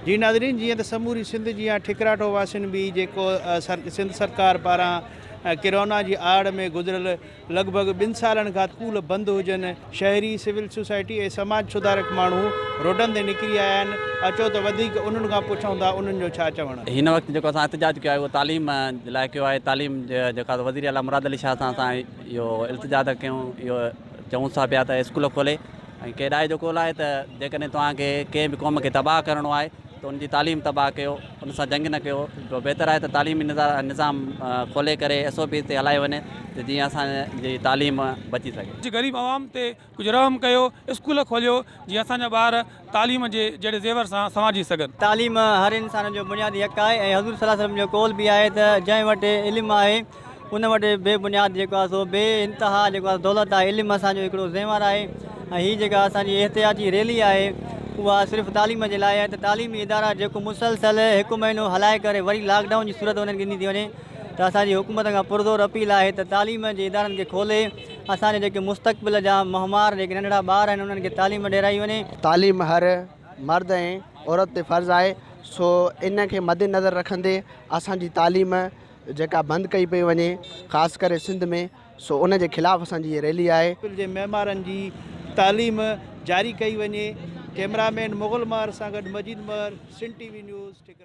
جي ناظرين جيئن ته سموري سنڌ جيان ٺڪراٺو واسين به جيڪو سنڌ سرڪار پاران ڪرونا جي آڙ ۾ گذريل لڳ ڀڳ ٻن سالن کان اسڪول بند هجن شهري سول سوسائٽي ۽ سماج سڌارڪ ماڻهو روڊن تي نڪري آيا آهن اچو ته وڌيڪ انهن کان پڇون ٿا انهن جو ڇا چوڻ. هن وقت جيڪو اسان احتجاج ڪيو آهي اهو تعليم جي لاء ڪيو آهي تعليم جيڪا وزير اعليٰ مراد علي شاهه سان اسان اهو التجا ٿا ڪيون اهو چئون ٿا پيا ته اسڪول کولي ۽ ڪيڏائي جو قول آهي ته جيڪڏهن توهان کي ڪنهن به قوم کي تباهه ڪرڻو آهي ته ان جي تعليم تباهه ڪيو ان سان جنگ نه ڪيو بهتر آهي ته تعليمي نظام کولي ڪري ايس او پيز تي هلايو وڃي ته جيئن اسان جي تعليم بچي سگهي. غريب عوام تي ڪجهه رحم ڪيو اسڪول کوليو جيئن اسان جا ٻار تعليم جي جهڙي زيور سان سنوارجي سگهن. تعليم هر انسان جو بنيادي حق آهي ۽ حضور صلي الله عليه وسلم جو قول به آهي ته جنهن وٽ علم آهي ان وٽ بي بنياد جيڪو آهي سو بي انتها جيڪو آهي دولت آهي علم اسان جو هڪڙو زيور آهي ۽ هي جيڪا اسان جي احتجاجي ريلي آهي اها صرف تعليم جي لاء آهي ته تعليمي ادارا جيڪو مسلسل هڪ مهينو هلائي ڪري وري لاڪ ڊائون جي صورت انهن کي ڏني ٿي وڃي ته اسان جي حڪومت کان پرزور اپيل آهي ته تعليم جي ادارن کي کولي اسان جي جيڪي مستقبل جا معمار جيڪي ننڍڙا ٻار آهن انهن کي تعليم ڏيارائي وڃي. تعليم هر مرد ۽ عورت تي فرض آهي سو ان کي مدنظر رکندي اسان جي تعليم جيڪا بند ڪئي پئي وڃي خاص ڪري سنڌ ۾ سو ان جي خلاف اسان جي هي ريلي آهي. جي معمارن جي تعليم جاري ڪئي وڃي ڪئميرا مين مغل مهر سان گڏ Majeed Mehar Sindh T V news Thikra.